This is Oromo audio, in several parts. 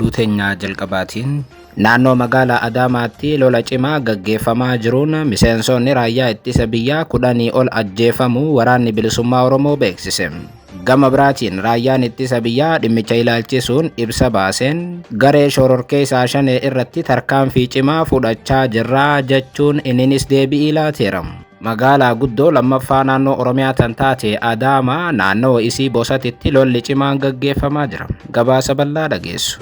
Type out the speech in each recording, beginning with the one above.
Oduu teenya jalqabaatiin naannoo magaalaa Adaamaatti lola cimaa gaggeeffamaa jiruun miseensonni raayyaa ittisa biyyaa 10 ol ajjeefamuu Waraanni Bilisummaa Oromoo beeksise. Gama biraatiin raayyaan ittisa biyyaa dhimmicha ilaalchisuun ibsa baaseen garee shororkeessaa Shanee irratti tarkaanfii cimaa fudhachaa jirra jechuun inninis deebi'ii laateera. Magaalaa guddoo lammaffaa naannoo Oromiyaa tan taate Adaamaa naannawa isii Bosatitti lolli cimaan gaggeeffamaa jira. Gabaasa bal'aa dhageessu.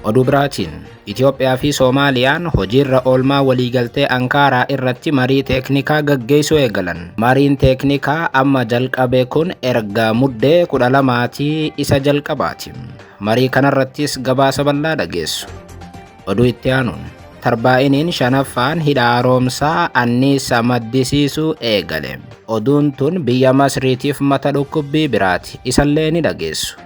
Oduu biraatiin Itoophiyaa fi Soomaaliyaan hojiirra oolmaa waliigaltee Ankaaraa irratti marii teeknikaa gaggeessuu eegalan. Mariin teeknikaa amma jalqabe kun erga Muddee 12tii isa jalqabaati. Marii kanarrattis gabaasa bal'aa dhageessu. Oduu itti aanuun tarbaa'iniin shanaffaan hidha haaromsaa anniisa maddisiisuu eegale. Oduun tun biyya Masriitiif mata dhukkubbii biraati. Isallee ni dhageessu.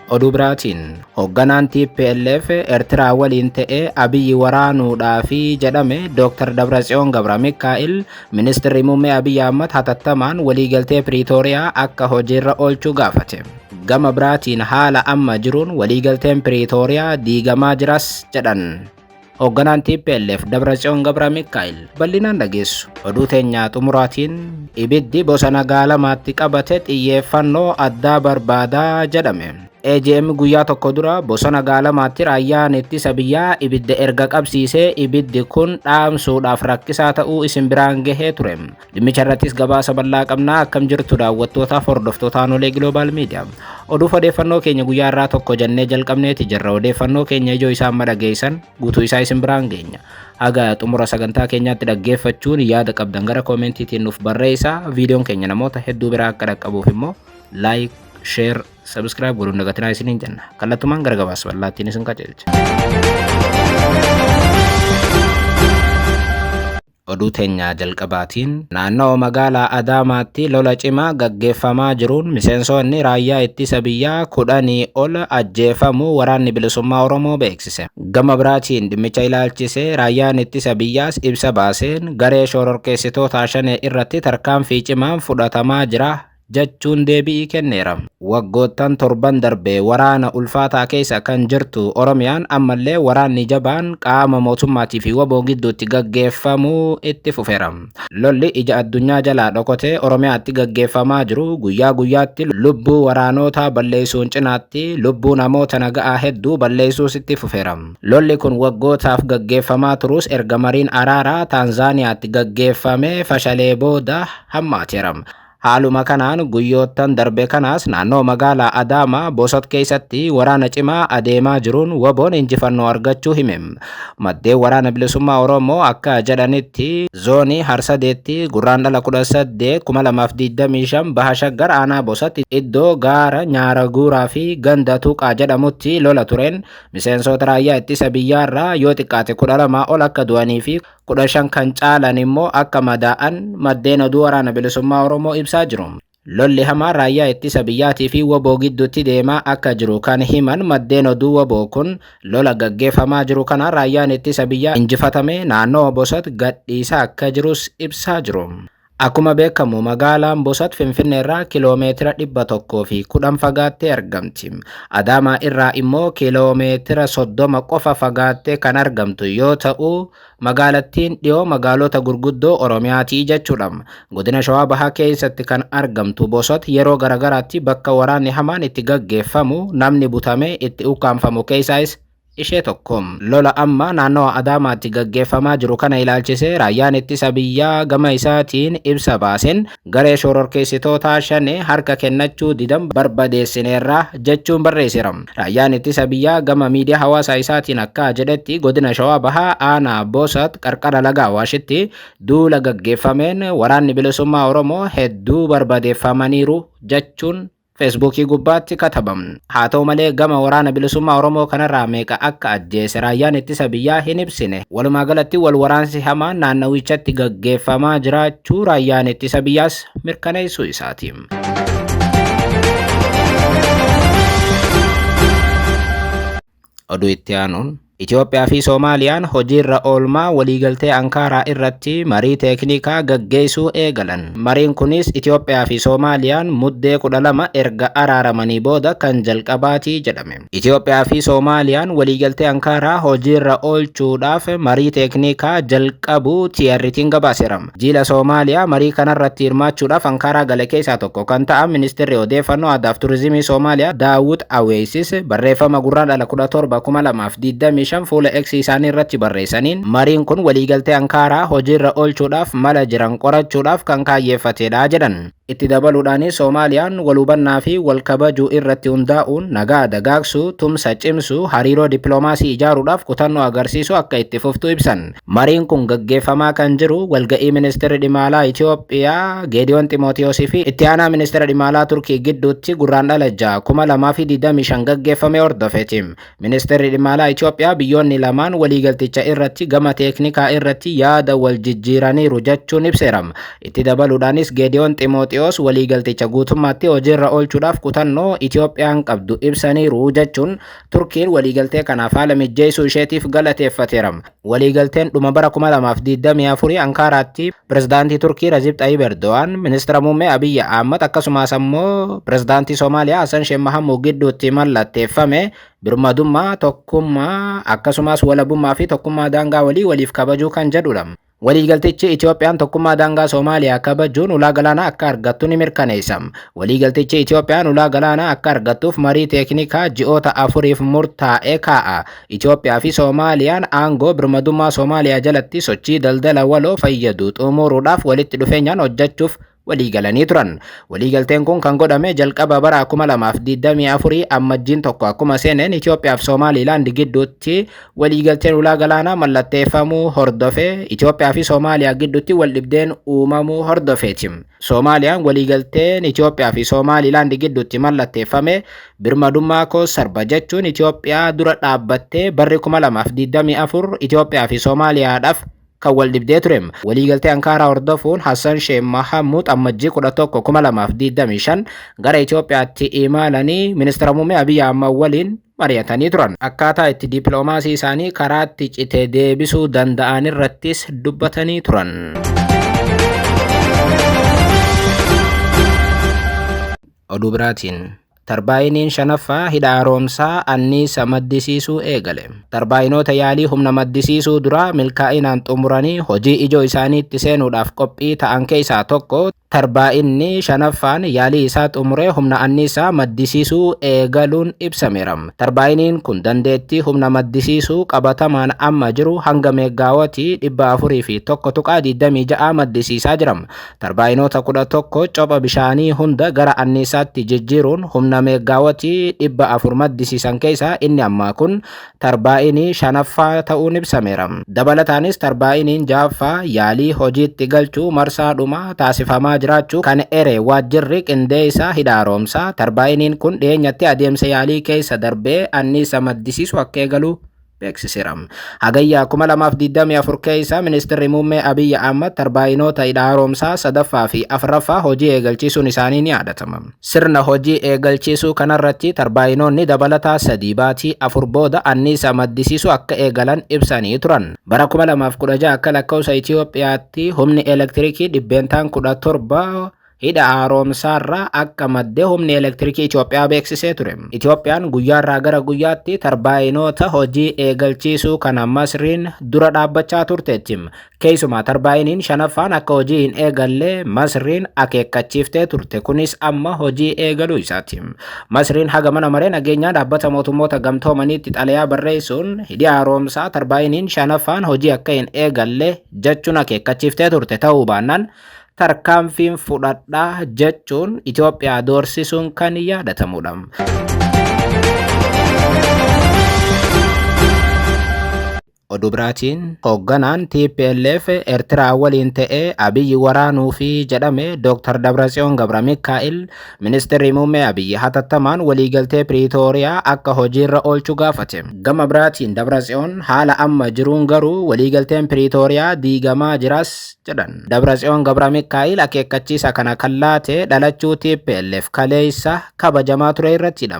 Oduu biraatiin hoogganaan TPLF Eertiraa waliin ta'ee Abiyyi waraanuudhaafi jedhame Dr. Dabratsiyoon Gabra Mikaa'il ministirri muummee Abiyyi Ahmad hatattamaan waliigaltee Piriitooriyaa akka hojiirra oolchuu gaafate. Gama biraatiin haala amma jiruun waliigalteen Piriitooriyaa diigamaa jiras jedhan. Hoogganaan TPLF Dabratsiyoon Gabra Mikaa'il bal'inaan dhageessu. Oduu teenyaa xumuraatiin ibiddi bosona Gaalamaatti qabate xiyyeeffannoo addaa barbaadaa jedhame. AGM guyyaa tokko dura bosona Gaalamaatti raayyaan ittisa biyyaa ibidda erga qabsiisee ibiddi kun dhaamsuudhaaf rakkisaa ta'uu isin biraan gahee ture. Dhimmicha irrattis gabaasa bal'aa qabnaa. Akkam jirtu daawwattootaaf hordoftoota Aanolee Global Media. Oduuf odeeffannoo keenya guyyaa irraa tokko jennee jalqabneeti jirra. Odeeffannoo keenya ijoo isaa amma dhageessan guutuu isaa isin biraan geenya. Haga xumura sagantaa keenyaatti dhaggeeffachuun yaada qabdan gara koomentiitiin nuuf barreessaa. Viidiyoon keenya namoota hedduu biraa akka dhaqqabuuf immoo like, share, subscribe godhuun dagatinaa isiniin jenna. Kallattumaan gara gabaasa bal'aattiin isin qajeelcha. Oduu teenya jalqabaatiin naannoo magaalaa Adaamaatti lola cimaa gaggeeffamaa jiruun miseensonni raayyaa ittisa biyyaa 10 ol ajjeefamuu Waraanni Bilisummaa Oromoo beeksise. Gama biraatiin dhimmicha ilaalchisee raayyaan ittisa biyyaas ibsa baaseen garee shororkeessitoota Shanee irratti tarkaanfii cimaan fudhatamaa jira jechuun deebi'ii kenneera. Waggoottan torban darbe waraana ulfaataa keessa kan jirtu Oromiyaan ammallee waraanni jabaan qaama mootummaatii fi waboo gidduutti gaggeeffamuu itti fufeera. Lolli ija addunyaa jalaa dhokotee Oromiyaatti gaggeeffamaa jiru guyyaa guyyaatti lubbuu waraanootaa balleessuun cinaatti lubbuu namoota naga'aa hedduu balleessuus itti fufeera. Lolli kun waggootaaf gaggeeffamaa turus erga mariin araaraa Taanzaaniyaatti gaggeeffamee fashalee booda hammaateera. Haaluma kanaan guyyoottan darbe kanaas naannoo magaalaa Adaamaa Bosat keessatti waraana cimaa adeemaa jiruun waboon injifannoo argachuu hime. Maddeen Waraana Bilisummaa Oromoo akka jedhanitti zoonii Harsadeetti Gurraandhala 18, 2025 Baha Shaggar aanaa Bosat iddoo gaara Nyaara Guuraa fi ganda Tuqaa jedhamutti lola tureen miseensota raayyaa ittisa biyyaarraa yoo xiqqaate 12 ol akka du'anii fi 15 kan caalan immoo akka madaa'an maddeen oduu Waraana Bilisummaa Oromoo ibsaa jiru. Lolli hamaa raayyaa ittisa biyyaatii fi waboo gidduutti deemaa akka jiru kan himan maddeen oduu waboo kun lola gaggeeffamaa jiru kana raayyaan ittisa biyyaa injifatame naannoo Bosat gadhiisaa akka jirus ibsaa jiru. Akkuma beekamu magaalaan Bosat Finfinneerraa kiloomeetira 110 fagaattee argamti. Adaamaa irraa immoo kiloomeetira 30 qofa fagaattee kan argamtu yoo ta'u, magaalattiin dhiyoo magaalota gurguddoo Oromiyaatii jechuudha. Godina Shawaa Bahaa keessatti kan argamtu Bosat yeroo garagaraatti bakka waraanni hamaan itti gaggeeffamu namni butamee itti ukkaamfamu keessaayis ishee tokko. Lola amma naannawa Adaamaatti gaggeeffamaa jiru kana ilaalchisee raayyaan ittisa biyyaa gama isaatiin ibsa baaseen garee shororkeessitootaa Shanee harka kennachuu didan barbadeessineerra jechuun barreesseera. Raayyaan ittisa biyyaa gama miidiyaa hawaasaa isaatiin akka jedhetti godina Shawaa Bahaa aanaa Bosat qarqara laga Awaashitti duula gaggeeffameen waraanni bilisummaa Oromoo hedduu barbadeeffamaniiru jechuun Feesbuukii gubbaatti katabam. Haa ta'u malee gama waraana bilisummaa Oromoo kanarraa meeqa akka ajjeese raayyaan ittisa biyyaa hin ibsine. Walumaa galatti wal waraansi hamaan naannawichatti gaggeeffamaa jiraachuu raayyaan ittisa biyyaas mirkaneessuu isaati. Oduu itti aanuun. Itoophiyaa fi Soomaaliyaan hojiirra oolmaa waliigaltee Ankaaraa irratti marii teeknikaa gaggeessuu eegalan. Mariin kunis Itoophiyaa fi Soomaaliyaan Muddee 12 erga araaramanii booda kan jalqabaati jedhame. Itoophiyaa fi Soomaaliyaan waliigaltee Ankaaraa hojiirra oolchuudhaaf marii teeknikaa jalqabuu TRT'n gabaaseera. Jiila Soomaaliyaa marii kanarratti hirmaachuudhaaf Ankaaraa gale keessaa tokko kan ta'an Ministeerri Odeeffannoo Aadaaf Turizimii Soomaaliyaa Daawud Aweesis barreeffama Gurraandhala 17, 2025 fuula X isaanii irratti barreessaniin, mariin kun waliigaltee Ankaaraa hojiirra oolchuudhaaf mala jiran qorachuudhaaf kan kaayyeeffatedha jedhan. Itti dabaluudhaanis Soomaaliyaan wal hubannaa fi wal kabajuu irratti hundaa'uun nagaa dagaagsuu, tumsa cimsuu, hariiroo dippiloomaasii ijaaruudhaaf kutannoo agarsiisuu akka itti fuftu ibsan. Mariin kun gaggeeffamaa kan jiru walga'ii Ministeerri Dhimma Alaa Itoophiyaa Geediyoon Ximootiyoosii fi Itti Aanaa Ministeera Dhimma Alaa Turkii gidduutti Gurraandhala 6, 2025 gaggeeffame hordofeeti. Ministeerri Dhimma Alaa Itoophiyaa biyyoonni lamaan waliigalticha irratti gama teeknikaa irratti yaada wal jijjiiraniiru jechuun ibseera. Itti dabaluudhaanis Geediyoon Ximooxiyoos waliigalticha guutummaatti hojiirra oolchuudhaaf kutannoo Itoophiyaan qabdu ibsaniiru jechuun Turkiin waliigaltee kanaaf haala mijjeessuu isheetiif galateeffateera. Waliigalteen dhuma bara 2024 Ankaaraatti Pirezidaantii Turkii Rajib Xayyib Erdo'aan, Ministira Muummee Abiyyi Ahmad akkasumas ammoo Pirezidaantii Soomaaliyaa Hassan Sheekh Mahamuud gidduutti mallatteeffame birmadummaa, tokkummaa akkasumas walabummaa fi tokkummaa daangaa walii waliif kabajuu kan jedhudha. Waliigaltichi Itoophiyaan tokkummaa daangaa Soomaaliyaa kabajuun ulaa galaanaa akka argattu ni mirkaneessa. Waliigaltichi Itoophiyaan ulaa galaanaa akka argattuuf marii teeknikaa ji'oota afuriif murtaa'e kaa'a. Itoophiyaa fi Soomaaliyaan aangoo birmadummaa Soomaaliyaa jalatti sochii daldala waloo fayyadu xumuruudhaaf walitti dhufeenyaan hojjechuuf waliigalanii turan. Waliigalteen kun kan godhame jalqaba bara 2024 Ammajjiin tokko akkuma seeneen Itoophiyaa fi Soomaaliilaand gidduutti waliigalteen ulaa galaanaa mallatteeffamuu hordofee Itoophiyaa fi Soomaaliyaa gidduutti waldhibdeen uumamuu hordofeeti. Soomaaliyaan waliigalteen Itoophiyaa fi Soomaaliilaand gidduutti mallatteeffame birmadummaa koo sarba jechuun Itoophiyaa dura dhaabbattee barri 2024 Itoophiyaa fi Soomaaliyaadhaaf kan wal dhibdee ture. Waliigaltee Ankaaraa hordofuun Hassan Sheikh Mahamuud Ammajjii 11, 2025 gara Itoophiyaatti imalanii Ministeera Muummee Abiy Ahmad waliin mari'atanii turan. Akkaataa itti dippiloomaasii isaanii karaatti cite deebisuu danda'an irrattis dubbatanii turan. Oduu biraatiin. Tarbaayiniin shanaffaa hidha haaromsaa anniisa maddisiisuu eegale. Tarbaayinoota yaalii humna maddisiisuu duraa milkaa'inaan xumuranii hojii ijoo isaaniitti seenuudhaaf qophii ta'an keessaa tokko tarbaayinni shanaffaan yaalii isaa xumuree humna anniisaa maddisiisuu eegaluun ibsameera. Tarbaayiniin kun dandeettii humna maddisiisuu qabatamaan amma jiru hanga meeggaawatii 401.26 maddisiisaa jira. Tarbaayinoota 11 copha bishaanii hunda gara anniisaatti jijjiiruun humna meeggaawatii 400 maddisiisan keessaa inni ammaa kun tarbaayinii shanaffaa ta'uun ibsameera. Dabalataanis tarbaayiniin ja'affaa yaalii hojiitti galchuu marsaa dhumaa taasifamaa jiraachuu kan ere waajjirri qindeessa hidha haaromsaa, tarbaayiniin kun dhiyeenyatti adeemsa yaalii keessa darbee anniisa maddisiisuu akka eegalu beeksiseera. Hagayya 2024 keessa Ministirri Muummee Abiyyi Ahmad tarbaayinoota hidha haaromsaa sadaffaa fi afraffaa hojii eegalchiisuun isaanii ni yaadatama. Sirna hojii eegalchiisuu kanarratti tarbaayinoonni dabalataa sadii baatii afur booda anniisa maddisiisuu akka eegalan ibsanii turan. Bara 2016 akka lakkoofsa Itoophiyaatti humni elektirikii dhibbeentaan 17 Hidha Haaromsaarraa akka madde Humni Elektirikii Itoophiyaa beeksisee ture. Itoophiyaan guyyaarraa gara guyyaatti tarbaayinoota hojii eegalchiisuu kana Masriin dura dhaabbachaa turteetti. Keessumaa tarbaayiniin shanaffaan akka hojii hin eegalle Masriin akeekkachiiftee turte. Kunis amma hojii eegaluu isaati. Masriin haga mana maree nageenyaa dhaabbata mootummoota gamtoomaniitti xalayaa barreessuun hidhi haaromsaa tarbaayiniin shanaffaan hojii akka hin eegalle jechuun akeekkachiiftee turte ta'uu baannaan tarkaanfiin fudhadha jechuun Itoophiyaa doorsisuun kan yaadatamudha. Oduu biraatiin hoogganaan TPLF Eertiraa waliin ta'ee Abiyyi waraanuufi jedhame Dr. Dabratsiyoon Gabramikaa'el ministeerri muummee Abiyyi hatattamaan waliigaltee Piriitooriyaa akka hojiirra oolchu gaafate. Gama biraatiin Dabratsiyoon haala amma jiruun garuu waliigalteen Piriitooriyaa diigamaa jiras jedhan. Dabratsiyoon Gabramikaa'el akeekkachiisa kana kan laate dhalachuu TPLF kaleessa kabajamaa ture irrattidha.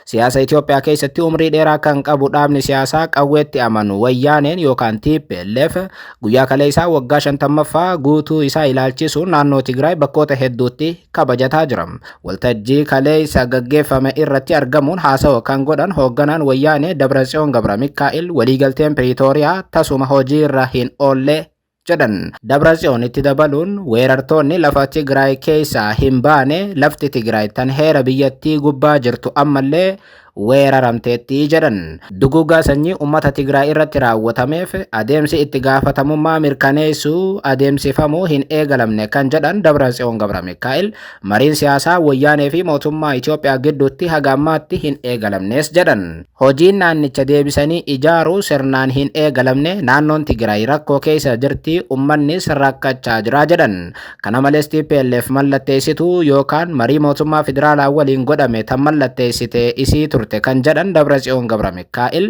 Siyaasa Itoophiyaa keessatti umrii dheeraa kan qabu dhaabni siyaasaa qawweetti amanu wayyaaneen yookaan TPLF guyyaa kaleessaa waggaa 50ffaa guutuu isaa ilaalchisuun naannoo Tigraay bakkoota hedduutti kabajataa jira. Waltajjii kaleessa gaggeeffame irratti argamuun haasawa kan godhan hoogganaan wayyaanee Dabratsiyoon Gabramikaa'el waliigalteen Piriitooriyaa tasuma hojiirra hin oolle jedhan. Dabratsiyoon itti dabaluun weerartoonni lafa Tigraay keessaa hin baane lafti Tigraay tan heera biyyattii gubbaa jirtu ammallee weeraramteetti jedhan. Duguuggaa sanyii uummata Tigraay irratti raawwatameef adeemsi itti gaafatamummaa mirkaneessuu adeemsifamuu hin eegalamne kan jedhan Dabratsiyoon Gabramikaa'el mariin siyaasaa wayyaanee fi mootummaa Itoophiyaa gidduutti haga ammaatti hin eegalamnes jedhan. Hojiin naannicha deebisanii ijaaruu sirnaan hin eegalamne naannoon Tigraay rakkoo keessa jirti uummannis rakkachaa jira jedhan. Kana malees TPLF mallatteessituu yookaan marii mootummaa federaalaa waliin godhame tan mallatteessite isii turte kan jedhan Dabratsiyoon Gabramikaa'el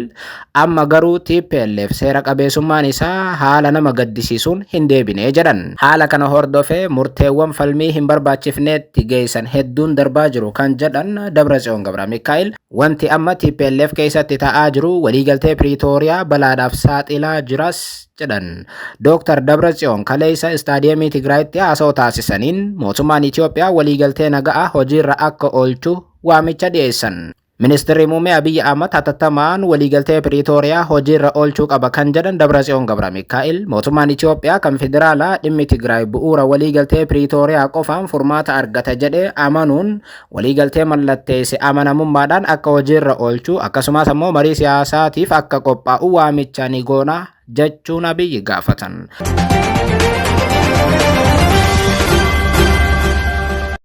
amma garuu TPLF seera qabeessummaan isaa haala nama gaddisiisuun hin deebine jedhan. Haala kana hordofee murteewwan falmii hin barbaachifneetti geessan hedduun darbaa jiru kan jedhan Dabratsiyoon Gabramikaa'el wanti amma TPLF keessatti ta'aa jiru waliigaltee Piriitooriyaa balaadhaaf saaxilaa jiras jedhan. Dr. Dabratsiyoon kaleessa istaadiyeemii Tigraayitti haasawaa taasisaniin mootummaan Itoophiyaa waliigaltee naga'aa hojiirra akka oolchu waamicha dhiyeessan. Ministeerri muummee Abiyyi Ahmad hatattamaan waliigaltee Piriitooriyaa hojiirra oolchuu qaba kan jedhan Dabratsiyoon Gabramikaa'el mootummaan Itoophiyaa kan federaalaa dhimmi Tigraay bu'uura waliigaltee Piriitooriyaa qofaan furmaata argata jedhee amanuun waliigaltee mallatteesse amanamummaadhaan akka hojiirra oolchuu akkasumas ammoo marii siyaasaatiif akka qophaa'u waamicha ni goona jechuun Abiyyi gaafatan.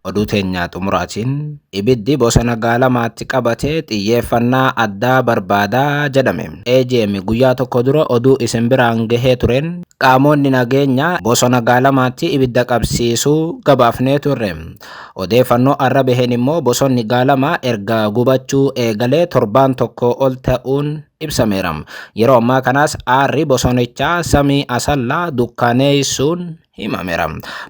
Oduu teenyaa xumuraatiin ibiddi bosona gaalamaatti qabatee xiyyeeffannaa addaa barbaadaa jedhame. AGM guyyaa tokko dura oduu isin biraan gahee tureen qaamonni nageenyaa bosona gaalamaatti ibidda qabsiisuu gabaafnee turre. Odeeffannoo arra baheen immoo bosonni gaalamaa erga gubachuu eegalee torbaan tokko ol ta'uun ibsameera. Yeroo ammaa kanaas aarri bosonichaa samii asallaa dukkaneessuun himameera.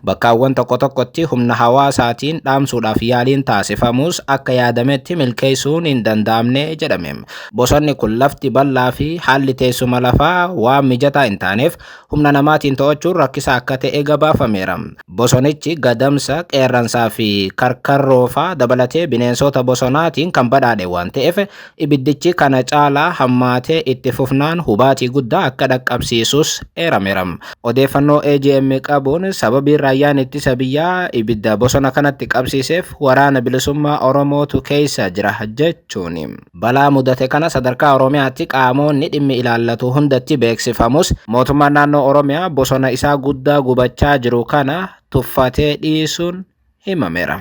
Bakkaawwan tokko tokkotti humna hawaasaatiin dhaamsuudhaaf yaaliin taasifamus akka yaadametti milkeessuun hin danda'amne jedhame. Bosonni kun lafti bal'aa fi haalli teessuma lafaa waan mijataa hin taaneef humna namaatiin to'achuun rakkisaa akka ta'e gabaafameera. Bosonichi gadamsa, qeerransaa fi karkarroofaa dabalatee bineensota bosonaatiin kan badhaadhe waan ta'eef ibiddichi kana caalaa hammaatee itti fufnaan hubaatii guddaa akka dhaqqabsiisus eerameera. Odeeffannoo AGM qabuun sababiin raayyaan ittisa biyyaa ibidda bosona kanatti qabsiiseef waraana bilisummaa Oromootu keessa jira jechuun balaa mudate kana sadarkaa Oromiyaatti qaamonni dhimmi ilaallatu hundatti beeksifamus mootummaan naannoo Oromiyaa bosona isaa guddaa gubachaa jiru kana tuffatee dhiisuun himameera.